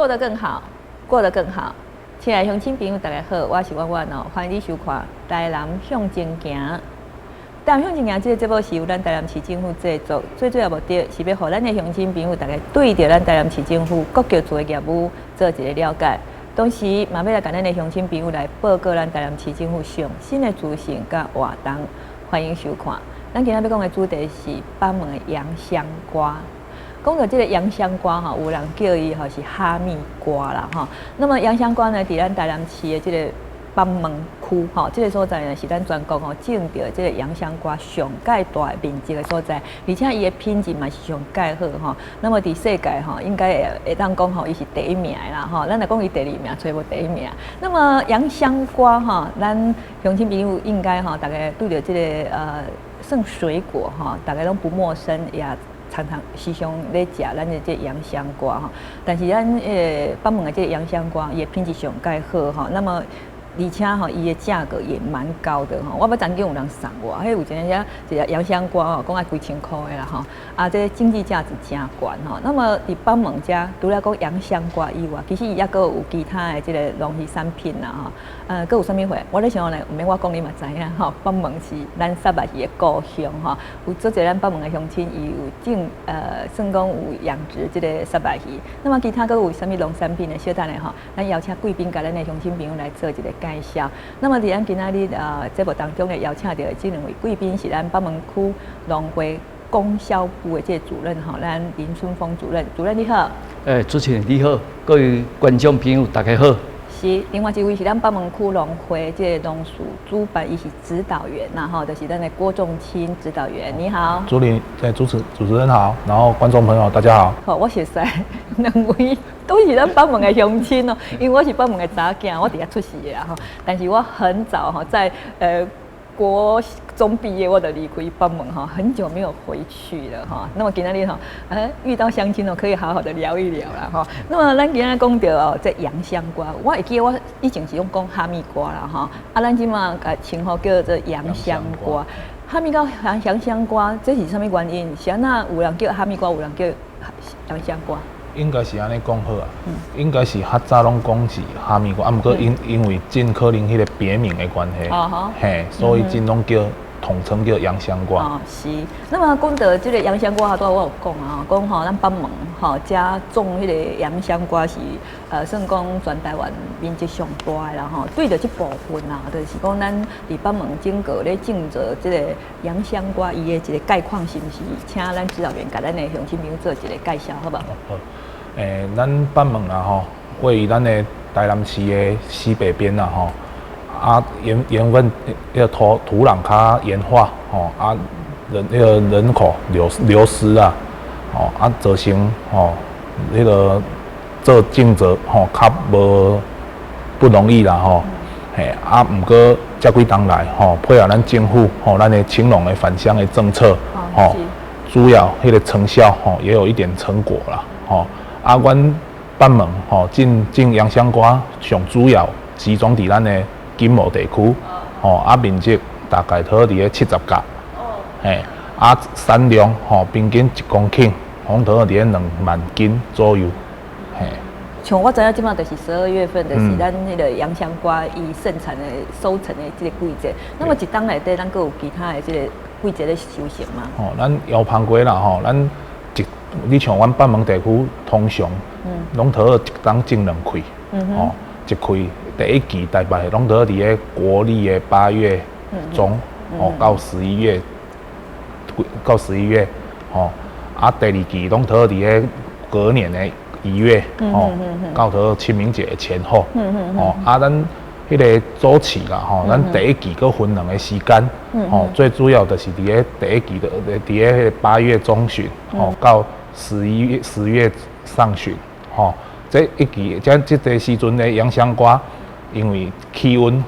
做得更好，過得更好。親愛的鄉親朋友，大家好，我是婉婉哦，歡迎你收看《台南向前行》。台南向前行這个節目是由咱台南市政府製作，最主要目的是欲予咱的鄉親朋友，大家對著咱台南市政府各局處的業務做一个了解。同時，嘛欲來共咱的鄉親朋友來報告咱台南市政府上新的資訊佮活動。歡迎收看。咱今仔欲講的主題是北門的洋香瓜。講到這个洋香瓜吼，有人叫伊吼是哈密瓜啦吼。那麼洋香瓜呢，佇咱台南市的這个北門區吼，這个所在呢是咱全國吼種著這个洋香瓜上蓋大的面積的所在，而且伊的品質嘛是上蓋好吼。那麼佇世界吼，應該會當講吼，伊是第一名的啦吼。咱若講伊第二名，揣無第一名。那麼洋香瓜吼，咱鄉親朋友應該吼，大家對著這个算水果吼，大家攏不陌生，也常常時常咧食咱的這洋香瓜吼。但是咱北門的這个洋香瓜，伊的品質上蓋好吼。那麼而且吼，伊的價格也蠻高的吼。我捌曾經有人送我，彼有一陣時一个洋香瓜吼，講愛幾千箍的啦吼。啊，這个經濟價值誠懸吼。那麼佇北門遮，除了講洋香瓜以外，其實伊猶閣有其他的這个農漁產品啦吼。閣有啥物貨？我咧想呢，毋免我講你嘛知影吼。北門是咱虱目魚的故鄉吼，有足濟咱北門的鄉親，伊有種算講有養殖這个虱目魚。那麼其他閣有啥物農產品呢？小等下吼，咱邀請貴賓共咱的鄉親朋友來做一个介紹。那麼佇咱今仔日節目當中呢，邀請到的這兩位貴賓是咱北門區農會供銷部的這个主任吼，咱林春峰主任，主任你好。欸，主持人你好，各位觀眾朋友大家好。是，另外一位是咱北門區農會這个農事主辦，伊是指導員啦吼，就是咱的郭仲清指導員，你好。主理在主持主持人好，然後觀眾朋友大家好。好，我熟似兩位都是咱北門的鄉親哦，因為我是北門的查某囝，我佇遐出世的啦吼。但是我很早吼在國中畢業，我就離開北門哈，很久沒有回去了哈。那麼今仔日吼，遇到鄉親哦，可以好好的聊一聊啦哈。那麼咱今仔講著哦，這洋香瓜，我會記得我以前是攏講哈密瓜啦哈。啊，咱這馬共稱呼叫做洋香瓜。哈密瓜、洋香瓜，這是啥物原因？是按怎有人叫哈密瓜，有人叫洋香瓜？應該是按呢講好啊，應該是較早攏講是哈密瓜，啊，毋過因為真可能彼个別名的關係，嘿，所以真攏叫統稱叫洋香瓜。哦，是。那麼講到這个洋香瓜，拄仔我有講啊，講吼咱北門吼遮種彼个洋香瓜是算講全台灣面積上大的啦吼。對著這部分啊，就是講咱佇北門整個咧種植這个洋香瓜，伊的一个概況是毋是？請咱指導員共咱的鄉親朋友做一个介紹，好無？好。欸，咱北門啊吼，位於咱的台南市的西北邊啦吼，啊鹽分，彼个土壤較鹽化吼，啊人彼个人口流失啊，吼啊造成吼彼个做種植吼較無不容易啦吼，嘿啊毋過這幾冬來吼配合咱政府吼咱的青農的返鄉的政策吼，主要彼个成效吼也有一點成果啦吼。啊，阮北門吼種種洋香瓜上主要集中佇咱的金茂地區，吼啊面積大概佇咧70甲，嘿啊產量吼平均1公頃，攏佇咧2萬斤左右，嘿。像我知影，這馬就是12月份，就是咱彼个洋香瓜伊盛產的收成的這个季節。那麼一冬內底，咱閣有其他的這个季節咧收成嗎？吼，咱油芳瓜啦吼，咱一你像阮北門地區通常，攏佇一冬種兩季，吼，一季第一季大概攏佇佇咧國曆的8月中，吼到十一月，到十一月，吼，啊第二季攏佇咧隔年的1月，吼，到佇清明節前後，吼，啊咱彼个週期啦，吼，咱第一季閣分兩个時間，吼，最主要就是佇咧第一季的佇咧彼个8月中旬，吼，到11月10月上旬，吼，這一季這個時陣的洋香瓜，因為氣溫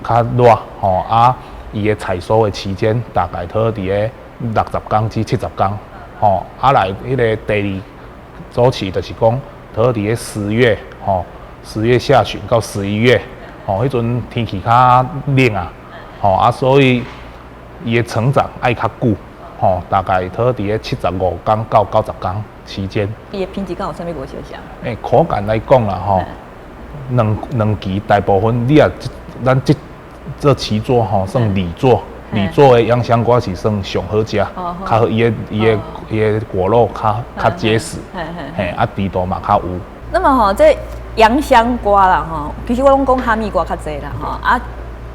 較熱，吼，啊，伊的採收的期間大概佇咧60工至70工，吼，啊來彼个第二週期就是講佇咧十月，吼，10月下旬到11月，吼，彼陣天氣較冷啊，吼，啊，所以伊的成長愛較久，吼，大概佇咧75工到90工。期間。伊的品質敢有啥物無相像？欸，口感來講啦，吼，兩支大部分你啊，咱這這七座吼算裡座，裡座的洋香瓜是算上好食，較好伊的果肉較結實，嘿，啊甜度嘛較有。那麼吼，這洋香瓜啦吼，其實我攏講哈密瓜較濟啦吼，啊。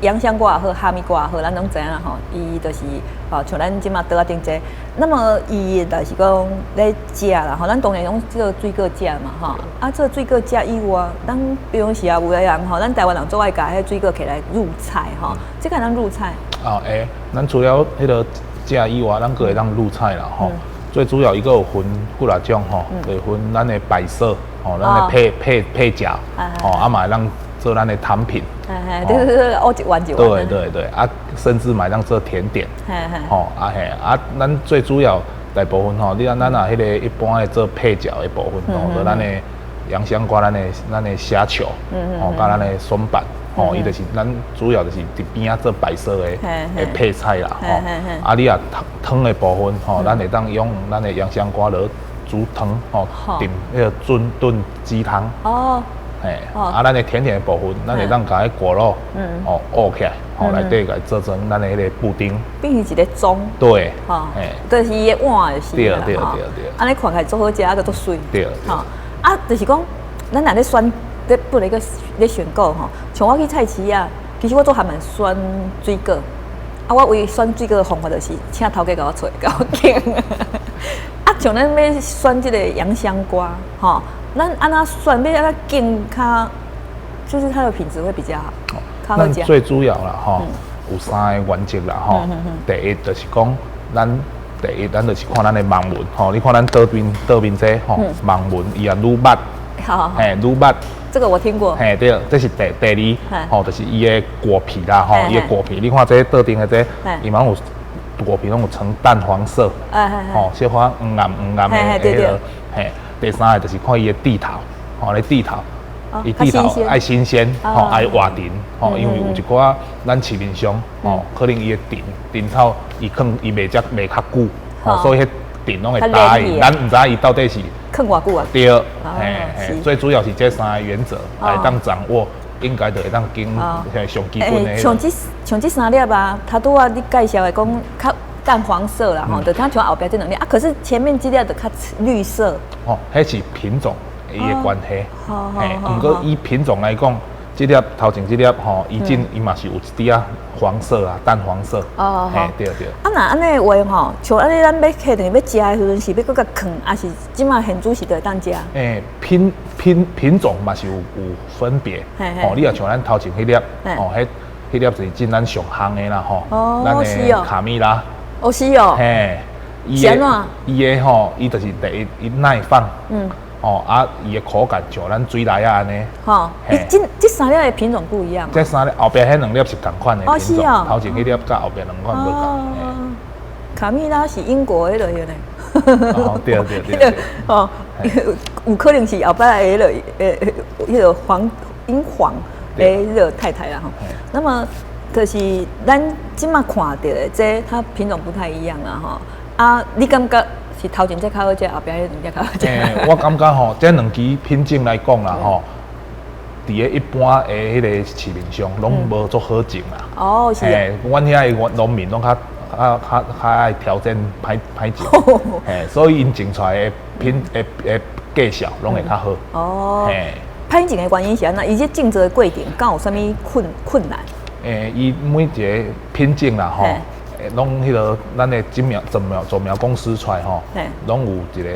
洋香瓜也好，哈密瓜也好，咱攏知影吼，伊就是吼，像咱這馬桌仔頂這，那麼伊就是講咧食啦吼，咱當然攏做水果食嘛吼，啊做水果食以外，咱平常時也有的人吼，咱台灣人做愛共彼水果摕來入菜吼，這個會當入菜？哦，會，咱除了彼個食以外，咱閣會當入菜啦吼。最主要伊閣有分幾若種吼，就分咱的擺設吼，咱的配角，吼，啊嘛會當做咱的湯品。對對對，哦，一碗一碗。對對對，啊，甚至嘛會當做甜點。吼，啊嘿，啊，咱最主要大部分吼，你看咱若彼個一般的做配角的部分吼，就咱的洋香瓜、咱的蝦球，吼，佮咱的蒜瓣，吼，伊就是咱主要就是佇邊仔做擺設的配菜啦，吼。啊，你若湯湯的部分吼，咱會當用咱的洋香瓜來煮湯，吼，燉彼個燉燉雞湯。嘿，啊，咱的甜點的部分，咱會當共彼果肉，哦，漚起來，吼，內底共做成咱的彼個布丁，變成一个盅。對，吼，就是伊的碗就是對對對對。按呢看起來足好食，啊，閣足媠。對。吼，啊，就是講，咱若咧選，咧本來個咧選果吼，像我去菜市啊，其實我做還蠻選水果，啊，我唯一選水果的方法就是請頭家共我揣，共我揀。啊，像咱欲選這个洋香瓜，吼。咱按怎選，欲按怎揀較，就是它的品質會比較好。咱最主要啦，吼，有三个原則啦，吼。第一就是講，咱第一，咱就是看咱的網紋，吼。你看咱桌面這吼，網紋伊也愈密，嘿，愈密。這個我聽過。嘿，對，這是第二，吼，就是伊的果皮啦，吼，伊的果皮，你看這桌頂的這，伊嘛有果皮攏有呈淡黃色，吼，小可黃暗黃暗的彼个，嘿。第三个就是看伊的蒂頭，吼，咧蒂頭，伊蒂頭愛新鮮，吼，愛活甜，吼，因為有一寡咱市面上，吼，可能伊的甜甜草，伊囥伊賣遮賣較久，吼，所以彼甜攏會焦去，咱毋知伊到底是囥偌久啊？對，嘿，嘿，最主要是這三个原則會當掌握，應該就會當揀上基本的。像這三粒啊，頭拄仔你介紹的講較淡黃色啦，吼，就它像後壁這兩粒啊，可是前面這粒就較綠色。哦，彼是品種伊的關係。嘿，毋過以品種來講，這粒頭前這粒吼，伊進伊嘛是有一點仔黃色啊，淡黃色。哦，嘿，對對。啊，若按呢話吼，像按呢咱欲客轉欲食的時陣，是欲閣共囥，抑是這馬現煮時就會當食？欸，品種嘛是有分別。吼，你若像咱頭前彼粒，吼，彼粒就是進咱上烘的啦，吼。咱的卡蜜拉。哦，是哦。嘿，伊的吼，伊就是第一，伊耐放。哦，啊，伊的口感像咱水梨仔按呢。吼，伊這三粒的品種不一樣。這三粒後壁彼兩粒是仝款的品種，頭前彼粒佮後壁兩款無仝。卡蜜拉是英國彼个呢。哦，對對對。哦，有可能是後擺彼个彼个黃英皇的彼个太太啦吼。那麼。就是咱這馬看著的這，它品種不太一樣啦吼。啊，你感覺是頭前這較好食，後壁彼兩隻較好食？欸，我感覺吼，這兩支品種來講啦吼，佇咧一般的彼个市面上，攏無足好種啦。哦，是。欸，阮遐的農民攏較愛挑戰歹歹種，嘿，所以𪜶種出來的品的價數攏會較好。哦。嘿，歹種的原因是按怎？伊這種植的過程，敢有啥物困難？欸，伊每一个品種啦吼，攏彼个咱的種苗、種苗公司出來吼，攏有一个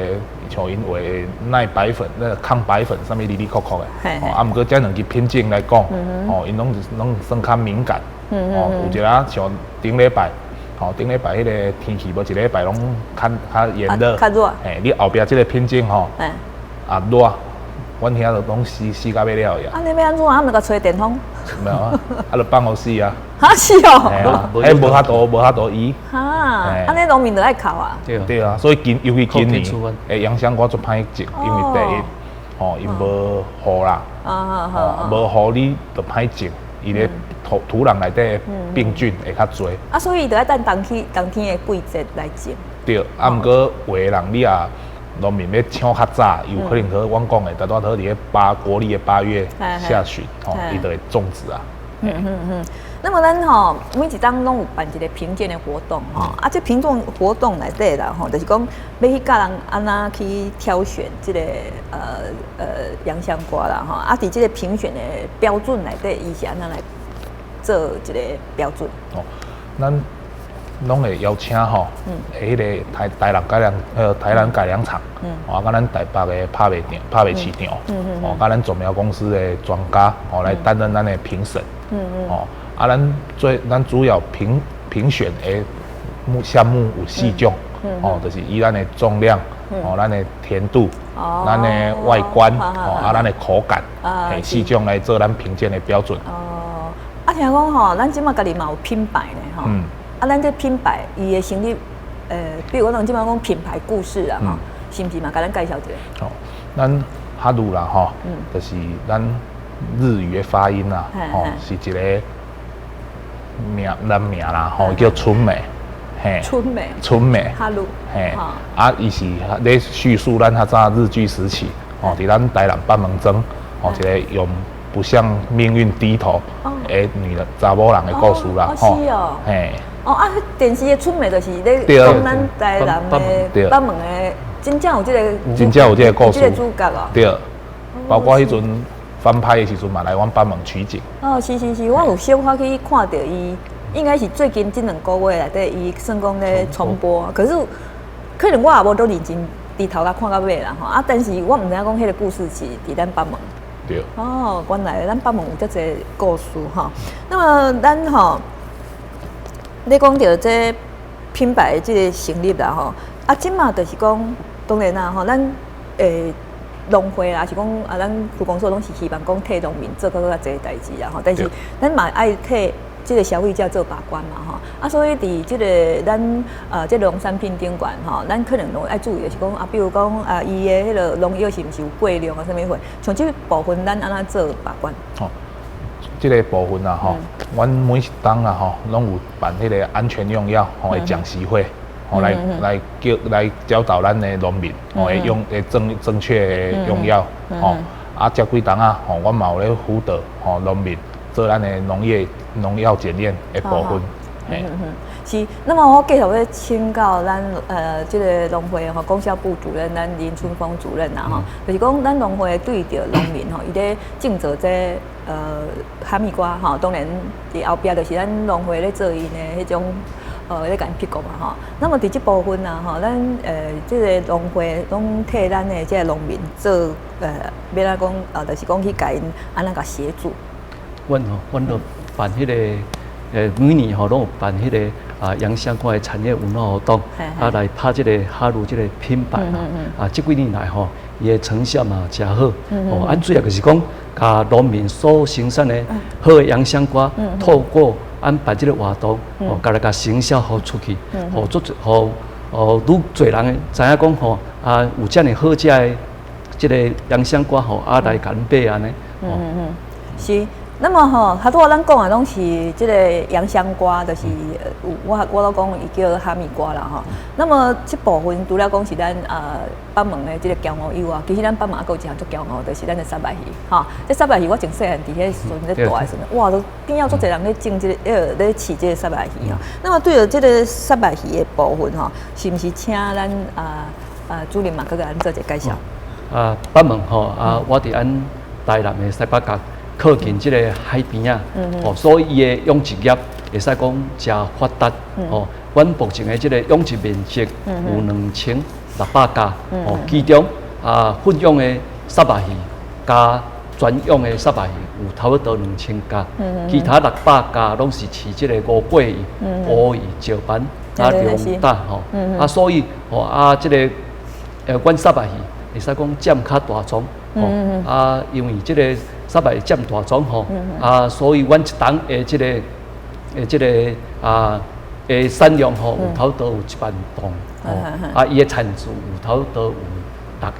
像𪜶畫的耐白粉、那個抗白粉，啥物哩哩扣扣的。吼，啊，毋過這兩支品種來講，吼，𪜶攏算較敏感。吼，有一寡像頂禮拜，吼，頂禮拜彼个天氣無一禮拜攏較炎熱。較熱。嘿，你後壁這个品種吼，啊熱。阮遐就攏死死甲欲了呀！啊，你欲按怎？啊，毋共吹電風？沒有啊，啊，就放予死啊！哈是哦，彼無法度，無法度醫。哈，按呢農民就愛哭啊。對啊，所以尤其今年，欸，洋香瓜足歹種，因為第一，吼，伊無雨啦，吼，無雨你就歹種，伊咧土壤內底的病菌會較濟。啊，所以就愛等冬天的季節來種。對，啊，毋過有的人你也。農民欲搶較早，有可能去阮講的，大拄仔佇咧國曆的8月下旬，吼，伊就會種植啊。那麼咱吼每一冬攏有辦一個評鑑的活動吼，啊，這評鑑活動內底啦吼，就是講欲去教人按怎去挑選這個洋香瓜啦吼，啊，佇這個評選的標準內底，伊是按怎來做一個標準？哦，咱攏會邀請吼，彼個台南改良場，哦，佮咱台北的拍賣場、拍賣市場，哦，佮咱種苗公司的專家，哦，來擔任咱的評審，哦。啊，咱主要評選的項目有四種，哦，就是以咱的重量，哦，咱的甜度，咱的外觀，哦，啊，咱的口感，嘿，四種來做咱評鑑的標準。哦，啊，聽講吼，咱這馬家己嘛有品牌呢，吼，啊，咱這品牌伊的成立，比如講咱這馬講品牌故事啊，吼，是毋是嘛？共咱介紹一下。哦，咱哈魯啦，吼，就是咱日語的發音啦，吼，是一个名人名啦，吼，叫春美，嘿，春美，春美，哈魯，嘿，啊，伊是咧敘述咱較早日據時期，吼，佇咱台南板門莊，吼，一個永不向命運低頭的女人查某人的故事啦，吼，嘿，哦啊，電視的春美就是咧講咱台南的板門的，真正有這個，真正有這個故事，這個主角哦，對，包括彼陣翻拍的時陣嘛，來阮板門取景。哦，是是是，我有小可去看著伊，應該是最近這兩個月內底，伊算講咧重播。可是可能我也無多認真佇頭殼看到尾啦吼。啊，但是我毋知影講彼個故事是佇咱北門。對。哦，原來咱北門有遮濟故事吼。那麼咱吼，你講著這品牌這個成立啦吼，啊，這馬就是講，當然啦吼，咱農會啊，是講啊，咱區公所攏是希望講替農民做閣較濟代誌啦吼，但是咱嘛愛替這個消費者做把關嘛吼，啊，所以佇這個咱這農產品頂懸吼，咱可能攏愛注意的是講啊，比如講啊，伊的彼個農藥是毋是有過量啊，啥物貨？像這個部分，咱按怎做把關？吼，這個部分啊吼，阮每一冬啊吼，攏有辦彼個安全用藥吼的講習會。哦，來叫來教導咱的農民，哦，會用會正正確的用藥，吼，啊，這幾冬啊，吼，阮嘛有咧輔導，吼，農民做咱的農業農藥檢驗的部分。嗯嗯，是。那麼我繼續欲請教咱這個農會吼，供銷部主任咱林春峰主任啊吼，就是講咱農會對著農民吼，伊咧種植這哈密瓜吼，當然佇後壁就是咱農會咧做𪜶的彼種咧共𪜶批過嘛吼。那麼佇這部分啊吼，咱這個農會攏替咱的這個農民做欲按怎講就是講去共𪜶按怎共協助。阮吼，阮都辦彼個每年吼攏有辦彼個啊洋香瓜的產業文化活動，啊來拍這個哈魯這個品牌啦。啊，這幾年來吼，伊的成效嘛誠好。哦，啊主要就是講，共農民所生產的好的洋香瓜，透過按辦這個活動，哦，共來共行銷予出去，予足予哦，愈濟人知影講吼，啊有遮爾好食的這個洋香瓜吼，啊來共阮買按呢。是。那麼吼，較拄仔咱講的攏是這個洋香瓜，就是有我攏講伊叫哈密瓜啦吼。那麼這部分除了講是咱北門的這個驕傲以外，其實咱北門猶閣有一項足驕傲，就是咱的虱目魚吼。這虱目魚我從細漢佇彼時陣咧大的時陣，哇，都邊仔足濟人咧種這個，咧飼這個虱目魚吼。那麼對著這個虱目魚的部分吼，是毋是請咱主任嘛閣共咱做一個介紹？啊，北門吼啊，我佇咱台南的西北角，靠近這個海邊仔，哦，所以伊的養殖業會使講誠發達，哦。阮目前的這個養殖面積有2600甲，哦，其中啊混養的虱目魚佮專養的虱目魚有差不多2000甲，其他600甲攏是飼這個吳郭魚、烏魚、石斑啊、龍膽吼，啊，所以吼啊，這個阮虱目魚會使講佔較大宗，吼啊，因為這個虱目魚佔大宗吼，啊，所以阮一冬的這個啊的產量吼，有差不多有1萬噸，吼，啊，伊的產值有差不多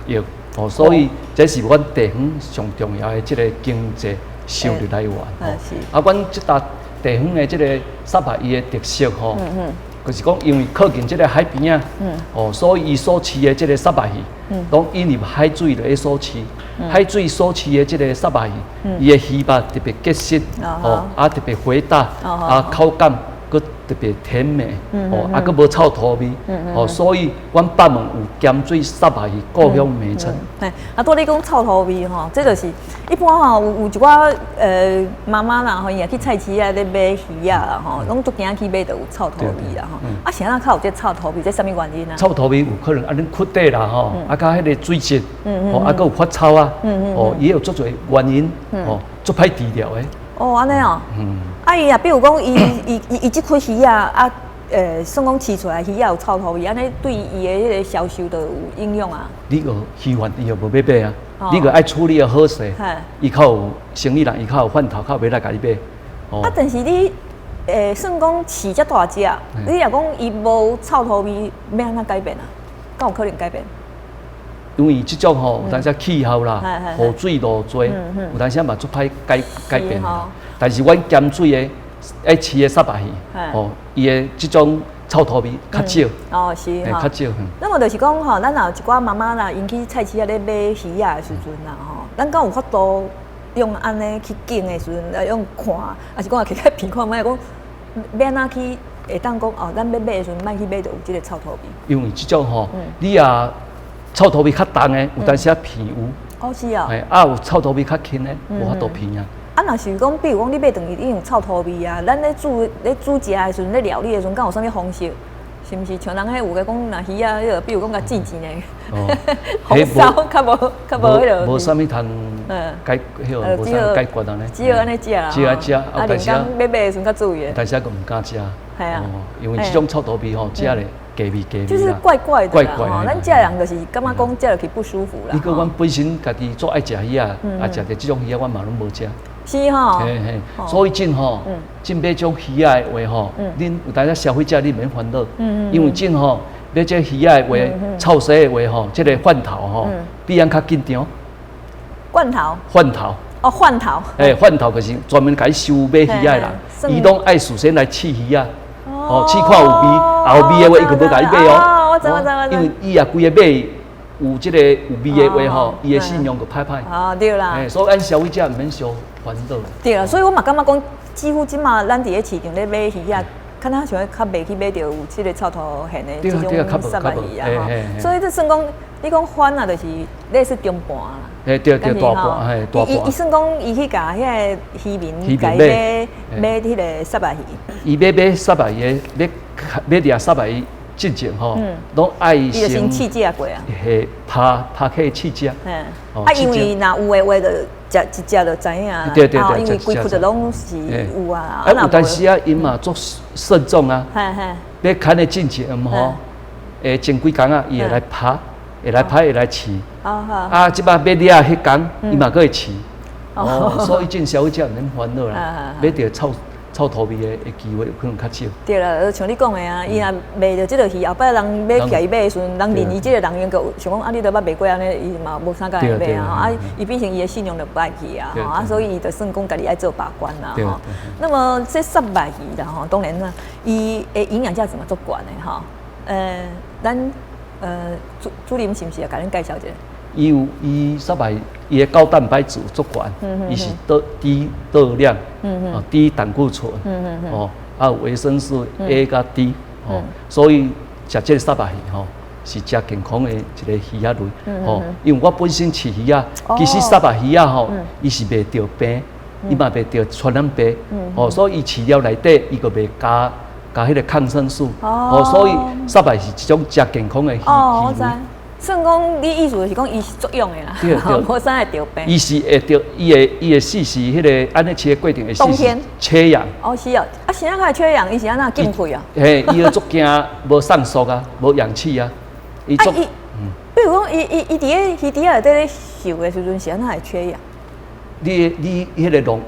有6億，哦，所以這是阮地方上重要的這個經濟收入來源，吼。啊，阮這搭地方的這個虱目魚的特色吼，就是講因為靠近這个海邊仔，哦，所以伊所飼的這个虱目魚，攏引入海水來所飼，海水所飼的這个虱目魚，伊的魚肉特別結實，哦，啊特別肥大，啊口感閣特別甜美，哦，啊閣無臭土味，哦，所以阮北門有鹹水虱目魚故鄉美稱。嘿，啊，拄你講臭土味吼，這就是一般吼有一寡媽媽啦吼，伊若去菜市仔咧買魚仔啦吼，攏足驚去買著有臭土味啦吼。啊，是按怎較有這臭土味？這啥物原因啊？臭土味有可能啊，恁窟底啦吼，啊，佮彼个水質，哦，啊，閣有發臭啊，哦，伊有足濟原因，哦，足歹治療的。哦，按呢哦。啊，伊若比如講，伊這塊魚仔啊，算講飼出來魚仔有臭土味，按呢對伊的彼个銷售就有影響啊。你個魚販伊就無欲買啊，你閣愛處理得好勢，伊較有生意人，伊較有盼頭，較有欲來共你買。哦。啊，但是你算講飼遮大隻，你若講伊無臭土味，欲按怎改變啊？敢有可能改變？因為這種吼，有當時氣候啦，雨水落濟，有當時嘛足歹改變。但是阮鹹水的愛飼的虱目魚，吼，伊的這種臭土味較少。哦，是吼，較少。那麼就是講吼，咱若有一寡媽媽啦，𪜶去菜市仔咧買魚仔的時陣啦，吼，咱敢有法度用按呢去揀的時陣，來用看，抑是講去較鼻看覓講，欲按怎去會當講哦，咱欲買的時陣，莫去買著有這个臭土味。因為這種吼，你若臭土味較重的，有當時仔鼻有。哦，是啊。嘿，啊有臭土味較輕的，無法度鼻啊。啊，若是講，比如講，你買轉去已經有臭土味啊，咱咧煮食的時陣，咧料理的時陣，敢有啥物方式？是毋是像人彼有的講，若魚仔，彼个比如講共煎煎的，紅燒較無彼个。無啥物通解，彼个無啥物解決按呢。只好按呢食啦。只好食，啊，人講欲買的時陣較注意。但是閣毋敢食。係啊。因為這種臭土味吼，食咧雞味雞味。就是怪怪的啦，吼，咱食人就是感覺講食落去不舒服啦。你閣阮本身家己足愛食魚仔，啊，食著這種魚仔，阮嘛攏無食。是吼。嘿嘿，所以這吼，這買這種魚仔的話吼，恁有當時消費者你免煩惱，因為這吼買這魚仔的話，臭腥的話吼，這个飯頭吼，比咱較緊張。罐頭。飯頭。哦，飯頭。欸，飯頭就是專門共你收買魚仔的人，伊攏愛事先來試魚仔，哦，試看有味，啊有味的話，伊就無共你買哦。哦，我知我知我知。因為伊若規个買有這个有味的話吼，伊的信用就歹歹。哦，對啦。欸，所以咱消費者毋免傷煩惱。對啦，所以我嘛感覺講，幾乎這馬咱佇咧市場咧買魚仔，敢若像較袂去買著有這个臭土芡的這種虱目魚啊吼。所以這算講，你講番啊，就是類似中盤啦。欸，對對，大盤，嘿，大盤。伊算講，伊去共彼个漁民共伊買買彼个虱目魚。伊欲買虱目魚的，欲欲掠虱目魚進前吼，攏愛先試食過啊。嘿，拍拍起試食。嗯。啊，因為若有的話，就食一食就知影啦。對對對，因為規窟就攏是有啊。啊，有當時啊，𪜶嘛足慎重啊。欲牽的進前吼，會前幾工啊，伊會來拍，會來拍，會來試。啊，這擺欲掠彼工，伊嘛閣會試。哦，所以這消費者毋免煩惱啦，買著臭臭土味的機會有可能較少。對啦，像你講的啊，伊若賣著這个魚，後擺人欲共伊買的時陣，人認伊這个人，應該想講啊，你都捌賣過按呢，伊嘛無啥共伊買啊。啊，伊變成伊的信用就歹去啊，啊，所以伊就算講家己愛做把關啦。吼。那麼這虱目魚啦，吼，當然啦，伊的營養價值嘛足懸的吼。咱主任是毋是也共恁介紹一下？伊有伊虱目，伊的高蛋白質足懸，伊是低熱量，哦，低膽固醇，哦，啊有維生素 A 佮 D，哦，所以食這个虱目魚吼是誠健康的一个魚仔類，吼，因為我本身飼魚仔，其實虱目魚仔吼，伊是袂著病，伊嘛袂著傳染病，哦，所以伊飼料內底伊閣袂加彼个抗生素，哦，所以虱目是一種誠健康的魚魚類。算講你意思就是講伊是足勇的啦，無啥會著病。伊是會著，伊會死是彼个按呢飼的過程會死是缺氧。哦，是哦，啊，是按怎會缺氧？伊是按怎禁氣啊？嘿，伊足驚無送素啊，無氧氣啊。伊足，比如講，伊佇咧魚池仔內底咧游的時陣，是按怎會缺氧？你彼个籠，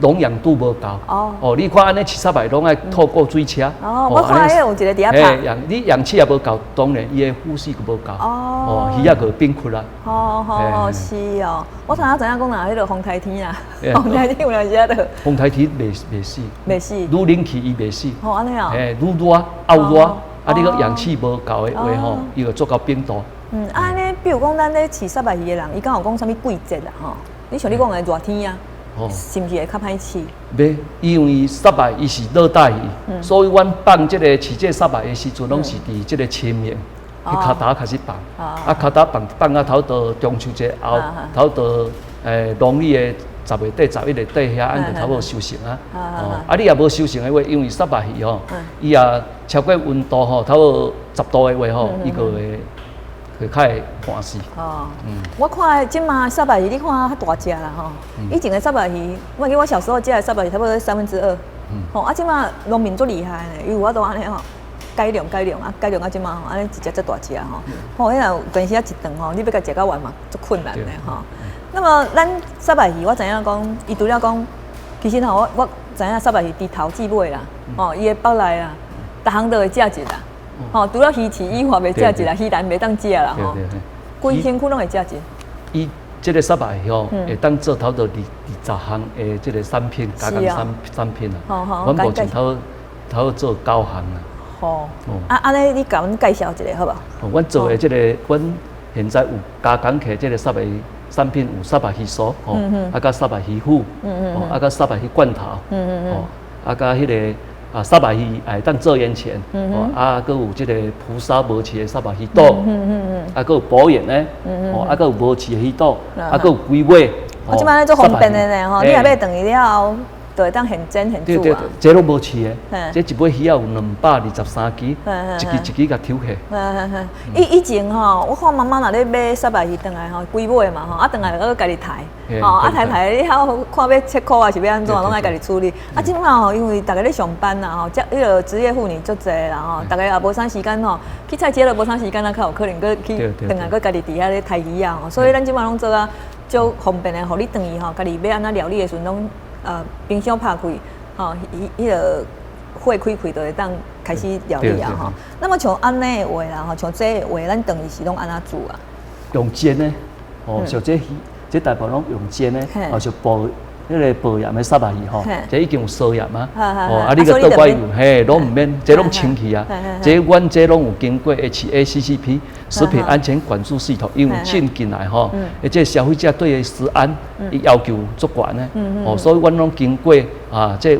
溶氧度無夠。哦，你看按呢飼虱目攏愛透過水車。哦，我看彼有一個佇遐拍。氧你氧氣也無夠，當然伊的呼吸就無夠。哦，魚仔就變缺啦。哦，是哦，我頭仔知影講若彼個風颱天啊，風颱天有當時啊就。風颱天袂死。袂死。愈冷氣伊袂死。哦，按呢哦。嘿，愈熱漚熱，啊，你閣氧氣無夠的話吼，伊就做到冰度。嗯，按呢，比如講咱咧飼虱目魚的人，伊敢有講啥物季節啊？吼，你像你講的熱天啊，是毋是會較歹飼？袂，因為虱目伊是熱帶魚，所以阮放這個飼這虱目的時陣，攏是佇這個清明，去跤頭開始放，啊跤頭放放到頭到中秋節後，頭到農曆的10月底、11月底遐，按就差不多收成啊。哦，啊你若無收成的話，因為虱目魚吼，伊若超過溫度吼，差不多10度的話吼，伊就會較會寒死。哦，我看這馬虱目魚，你看較大隻啦吼。以前的虱目魚，我記我小時候食的虱目魚，差不多三分之二。吼，啊，這馬農民足厲害呢，伊有法度按呢吼，改良改良啊，改良啊，這馬吼，按呢一隻遮大隻吼。吼，彼若有陣時啊一頓吼，你欲共食到完嘛，足困難的吼。那麼咱虱目魚，我知影講，伊除了講，其實吼，我知影虱目魚除頭至尾啦，吼，伊的腹內啊，逐項都會食一啦。吼，除了魚翅以外袂食一啦，魚腩袂當食啦吼。規身軀攏會食一。伊這個虱目魚吼，會當做頭到20項的這個產品，加工產品啊。阮目前頭頭做九項啊。吼。啊，按呢你共阮介紹一下好無？阮做的這個，阮現在有加工起這個虱目魚產品，有虱目魚酥，吼，啊，佮虱目魚脯，吼，啊，佮虱目魚罐頭，吼，啊，佮彼個。啊，虱目魚會當做煙錢，哦，啊，閣有這個蒲燒無刺的虱目魚肚，啊，閣有薄鹽的，哦，啊，閣有無刺的魚肚，啊，閣有龜尾。我這擺咧足方便的呢，吼，你若買轉去了後，就會當現煎現煮啊。對對對，這攏無刺的，這一尾魚仔有223支，一支一支共抽起。以前吼，我看媽媽若咧買虱目魚轉來吼，規尾嘛吼，啊轉來閣家己刣，吼，啊刣刣了後看欲切塊還是欲按怎，攏愛家己處理。啊，這馬吼，因為逐家咧上班啦吼，這彼個職業婦女足濟啦吼，逐家也無啥時間吼，去菜市都無啥時間啊，較有可能閣去轉來閣家己佇遐咧刣魚仔吼，所以咱這馬攏做啊足方便的，予你轉去吼，家己欲按怎料理的時陣，攏冰箱拍開，吼，彼個火開開就會當開始料理啊吼。那麼像按呢的話啦吼，像這個話，咱轉去是攏按怎煮啊？用煎的，哦，像這魚，這大部分攏用煎的，哦，像薄彼個薄鹽的虱目魚吼，這已經有燒鹽啊，哦，啊，你閣倒掛油，嘿，攏毋免，這攏清氣啊，這阮這攏有經過 HACCP 食品安全管束系統，因為進進來吼，而且消費者對食安伊要求足懸的，哦，所以阮攏經過啊，這有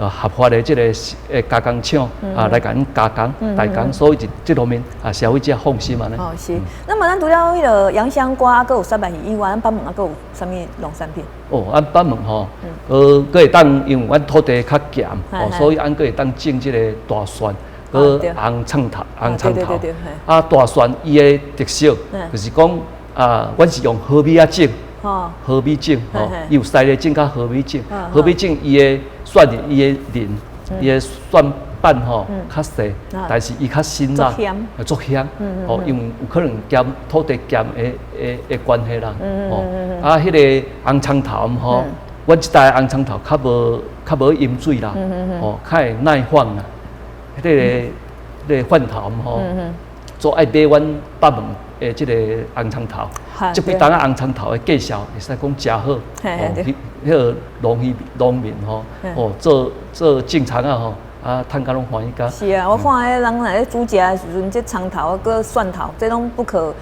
合法的這個加工廠啊，來共阮加工代工，所以這這方面啊，消費者放心按呢。哦，是。那麼咱除了彼個洋香瓜，閣有虱目魚以外，咱北門還閣有啥物農產品？哦，咱北門吼，閣會當因為阮土地較鹹，哦，所以咱閣會當種這個大蒜，閣紅蔥頭、紅蔥頭。啊，大蒜伊的特色就是講啊，阮是用禾米仔種，禾米種吼，伊有西螺種佮禾米種，禾米種伊的蒜伊的鱗，伊的蒜瓣吼較細，但是伊較辛辣，足香，哦，因為有可能鹹土地鹹的關係啦，哦，啊，彼個紅蔥頭吼，阮這代紅蔥頭較無淹水啦，哦，較會耐放啦，彼個蒜頭吼，做愛買阮北門的這個紅蔥頭，這幾冬仔紅蔥頭的價數會使講誠好，哦，彼個農民吼，哦，做做種蔥仔吼，啊，趁甲攏歡喜甲。是啊，我看彼人若咧煮食的時陣，這蔥頭閣蒜頭，這攏不可，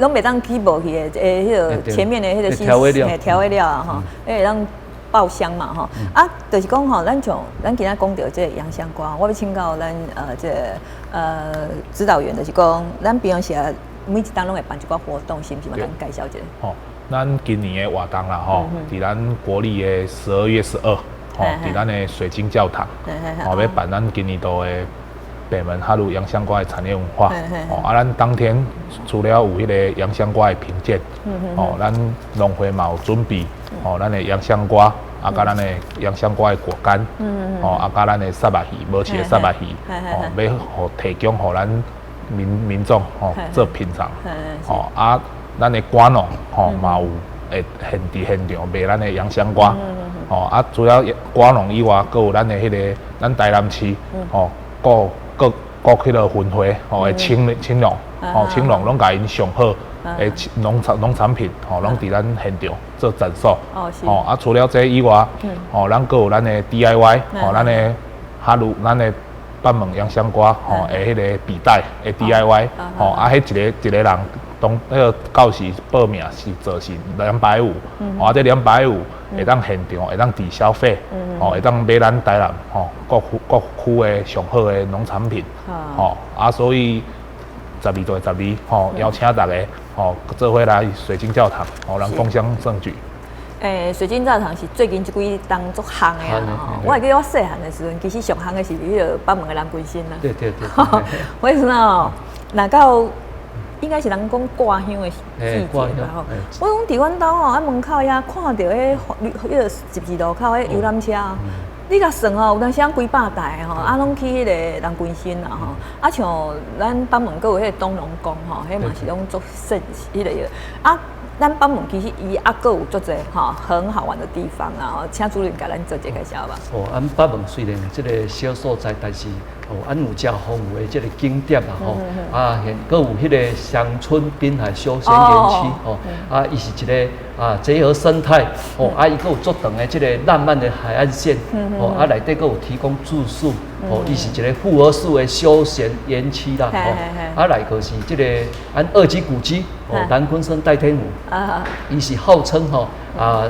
攏袂當去無去的，彼個前面的彼個調味料，調味料啊，吼，會當爆香嘛，吼。啊，就是講吼，咱像咱今仔講著這個洋香瓜，我欲請教咱這個指導員，就是講，咱平常時啊，每一冬攏會辦一寡活動，是毋是嘛？共阮介紹一下。吼，咱今年的活動啦，吼，佇咱國曆的12月12，吼，佇咱的水晶教堂，吼，欲辦咱今年度的北門哈魯洋香瓜的產業文化。哦，啊，咱當天除了有彼個洋香瓜的評鑑，哦，咱農會嘛有準備，哦，咱的洋香瓜，啊，佮咱的洋香瓜的果乾，哦，啊，佮咱的虱目魚，無刺的虱目魚，哦，欲予提供予咱民眾吼做品嘗，吼啊，咱的瓜農吼嘛有會佇現場賣咱的洋香瓜，吼啊，除了果農以外，閣有咱的彼个咱台南市，吼各各各彼个分會，吼的青農，吼青農攏共𪜶上好的農產品，吼攏佇咱現場做展售。吼啊，除了這以外，吼咱閣有咱的 DIY，吼咱的哈魯，咱的北門洋香瓜，吼的彼个筆袋的 DIY，吼啊，彼一个一个人當彼个到時報名是做是兩百五，吼啊，這兩百五會當現場會當抵消費，吼會當買咱台南吼各區各區的上好的農產品，吼啊，所以12月12吼邀請大家吼做伙來水晶教堂，吼咱共襄盛舉。欸，水晶教堂是最近這幾冬足夯的啊！我會記得我細漢的時陣，其實上夯的是彼个北門的南鯤鯓啦。我時陣哦，若到應該是人講掛香的季節啦吼。我講佇阮兜吼，啊門口遐看著彼彼个十字路口彼遊覽車，你共算吼，有當時幾百台吼，啊攏去彼个南鯤鯓啦吼。啊像咱北門閣有彼个東隆宮吼，彼嘛是攏足盛彼个啊。咱北門其實伊猶閣有足濟吼很好玩的地方啊！請主任共咱做一個介紹吧。哦，阮北門雖然這个小所在，但是哦，阮有誠豐富的這个景點啦吼。啊，現閣有彼個鄉村濱海休閒園區吼。啊，伊是一个啊結合生態哦，啊，伊閣有足長的這个浪漫的海岸線哦，啊，內底閣有提供住宿哦，伊是一个複合式的休閒園區啦吼。啊，來個是這个阮二級古蹟哦，南鯤鯓代天府。伊是號稱吼啊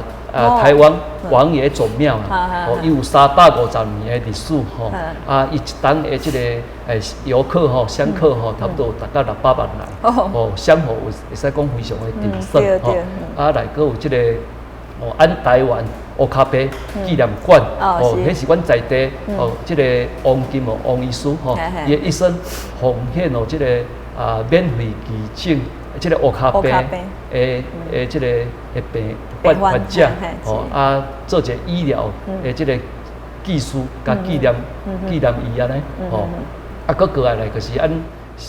台灣王爺祖廟啊，哦，伊有350年的歷史吼，啊，伊一冬的這個遊客吼、香客吼，差不多有達到600萬人，哦，香火有會使講非常的鼎盛吼，啊，來閣有這个哦，按台灣烏跤白紀念館，哦，彼是阮在地哦，這个王金哦，王醫師吼，伊的一生奉獻哦，這个啊免費義診。這个烏跤白的這个的病患者哦啊，做一个醫療的這个技術佮紀念伊按呢吼，啊，閣過來來就是按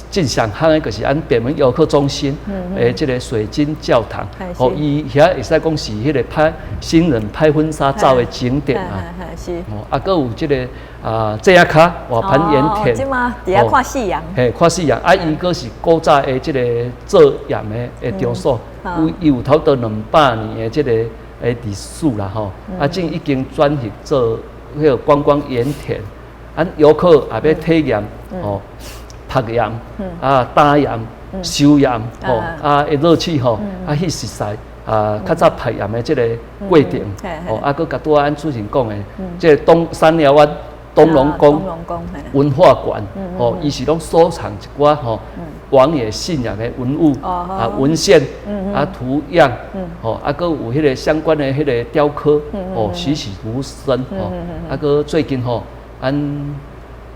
真上夯的，就是按北門遊客中心的這个水晶教堂，哦，伊遐會使講是彼个拍新人拍婚紗照的景點啊，是，哦，啊，閣有這个啊，這仔跤瓦盤鹽田，這馬佇遐看夕陽，嘿，看夕陽，啊，伊閣是古早的這个做鹽的場所，有伊有差不多200年的這个的歷史啦吼，啊，這已經轉型做彼个觀光鹽田，啊，遊客也欲體驗吼，曝鹽啊，打鹽、收鹽吼，啊，的樂趣吼，啊，去熟似啊，較早曝鹽的這个過程，吼，啊，閣共拄仔按主持人講的，這个東三寮灣東隆宮文化館，吼，伊是攏收藏一寡吼王爺信仰的文物啊、文獻啊、圖樣，吼，啊，閣有彼个相關的彼个雕刻，哦，栩栩如生，吼，啊，閣最近吼，按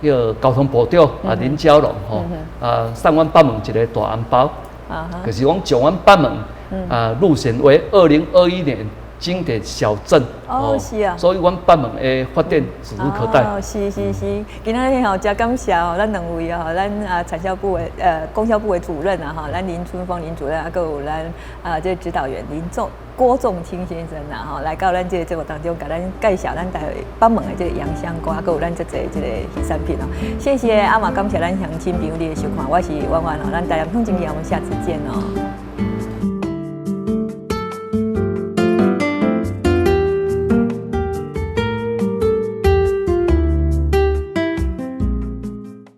彼个交通部長啊林佳龍吼啊送阮北門一个大紅包，就是講將阮北門啊入選為2021年經典小鎮。哦，是啊，所以阮北門的發展指日可待。哦，是是是，今仔日吼，誠感謝吼，咱兩位吼，咱啊產銷部的供銷部的主任啊吼，咱林春峰林主任啊，閣有咱啊這個指導員林仲郭仲清先生啦吼，來到咱這個節目當中，共咱介紹咱台北門的這個洋香瓜，閣有咱遮濟這個漁產品哦。謝謝啊嘛，感謝咱鄉親朋友的收看，我是婉婉哦，咱台南向前行，我們下次見哦。